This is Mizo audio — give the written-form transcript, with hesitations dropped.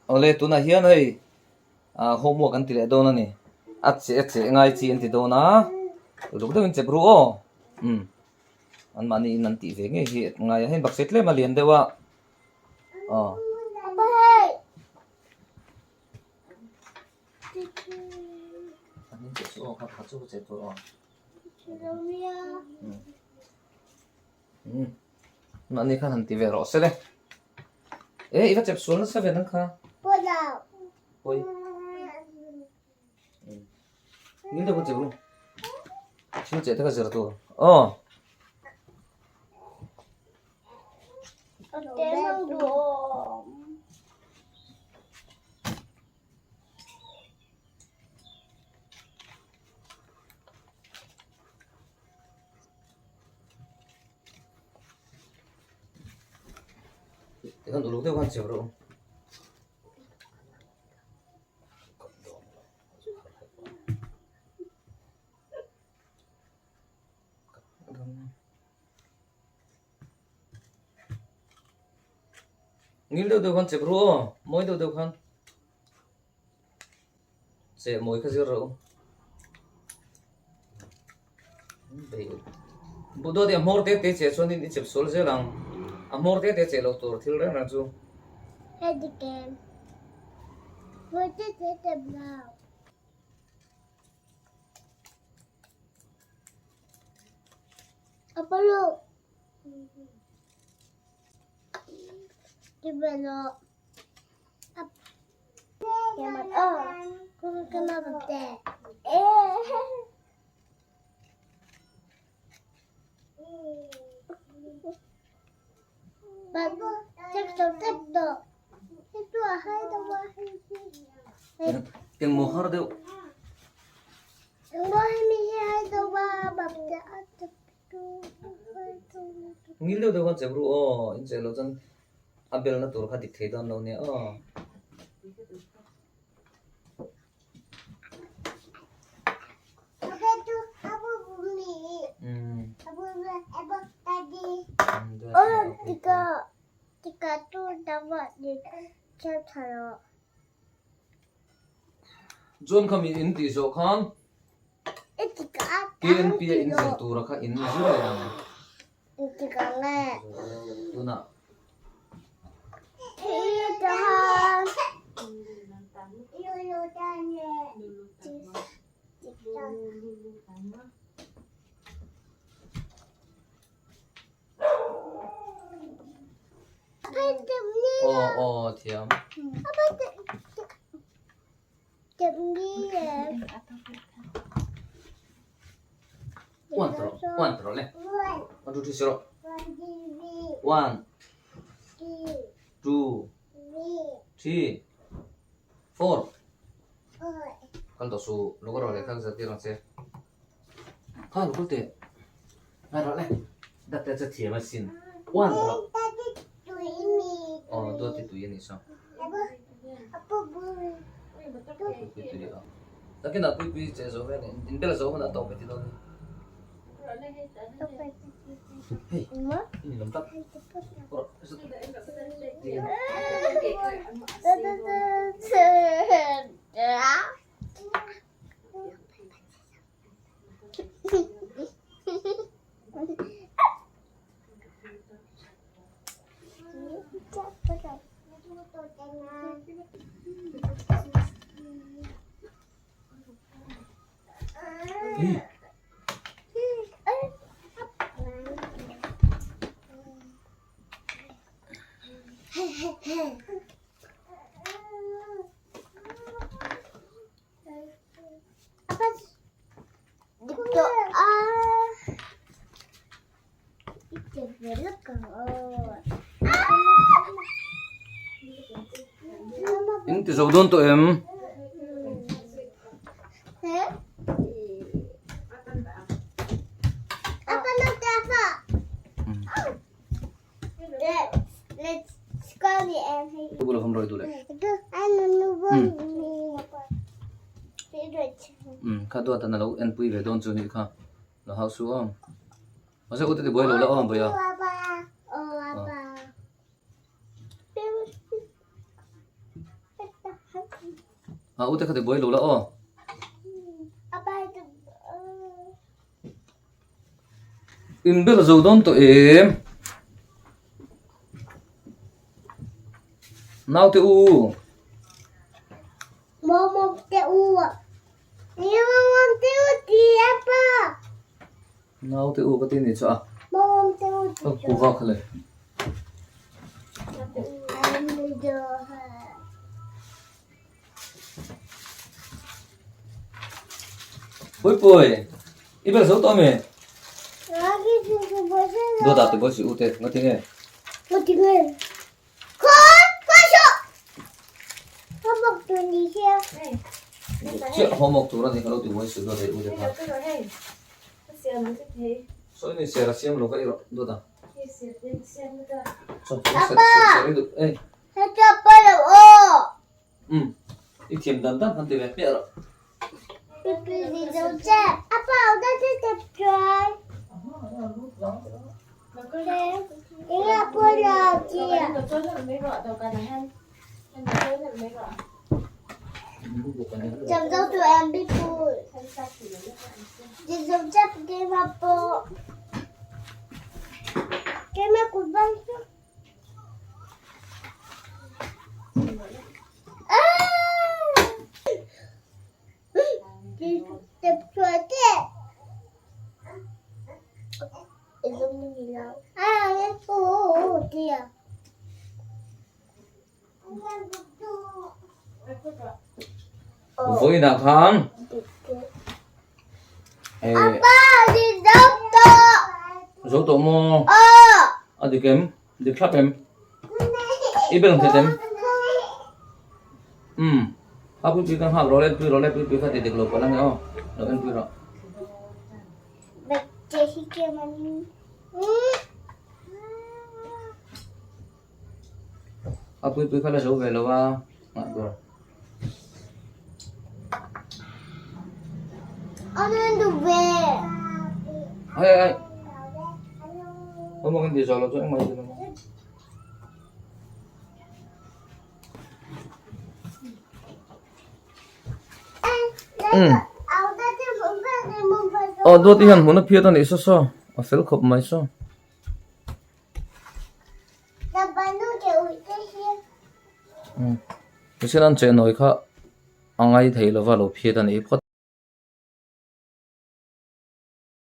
Awle tunah hian hei ah homework an ti leh dawn a ni a che a che ngai chi an ti dawn a uluk deuhin chep ru aw umm an mahni in an tih ve ngei hi ngai a hei bakse tlem a lian deuh a aw. Mahni khan han ti ve rawh se le. E i va chep sual nasa ve nang kha. Pawi. Ngil deuh ka chep ru. Thil cheh te ka zir tur. Aw. Tikhan uluk deuh khan chep rawh. Ngil deuh deuh khan chep ru aw, mawi deuh deuh khan cheh mawi kha zir rawh u. Buh dawt hi a hmawr te te cheh chuanin i chep sual zel ang, a hmawr te te cheh loh tur thil reng reng chu. Engmaw har deuh. Ngil deuh deuh khan chep ru aw, in cheh loh chuan a belna tur kha dik thei dawn lo nia aw. Chuan khami in tih zawh khan KNP a in zir tura kha in zir leh ang. Tunah. Aw aw thiam. One tawh rawh, one tawh rawh le. One, two, three, si rawh. One, two, three, four. Kal tawh su, lo ka rawh leh kha ka zirtir ang che. Kha lo kal teh. Ngai rawh le. Dat te chu thiam a sin. One tawh rawh. Aw, duat i tui a nih saw. Pui pui tui a. Takin ah pui pui che zo vel in bel zo hun a tawp e ti dawn ni. Hei, i ni lawm tak. Rawh, In ti zo dawn tawh em? Kha duat a lo enpui ve dawn chu nih kha lo hau su awm mahse ute ti buai lo la awm vawi a. A ute kha ti buai lo la aw. In bel zo dawn tawh em? Naute u. Mawmawmte u. Mawmawmte u ti a pa. Naute u ka ti ni chu a. Mawmawmte u ti chu. Kuva kha le. Pui pui, i bel zo tawh ami? Dawt ah ti buai si u te, nga ti nge? Nga ti nge? Khaw, khaw sawh! Homework tur ni sia. Chiah homework tur a ni ka lo ti buai si dawt ah u te kha. Sawi ni ser a siam lo ka i rawh dawt ah. Apa! Heta pa lo aw. Umm i thiam dan dan han ti ve hmiah rawh. Pipi ni zo che a pa o da che tep chuan. Eng a pa la chi. Cham zo tu em bi pu. Ji zo che ke ma po. Ke ma ku bang chu. Vawiinah khan zo tawh maw a dik em dik thlap em i bel ang thei em umm a puipui kha nghak rawh le pui rawh le puipui kha ti dik lo palh ange aw lo en pui rawh. A puipui kha la zo ve lo a nghah tur. Ai ai homework an tih zawh loh chu engmah i ti lo maw. Aw dawt i hian hmun a phiat a nih saw saw a fel khawp mai saw. Machine an cheh nawi kha a ngai thei lova lo phiat a ni phawt.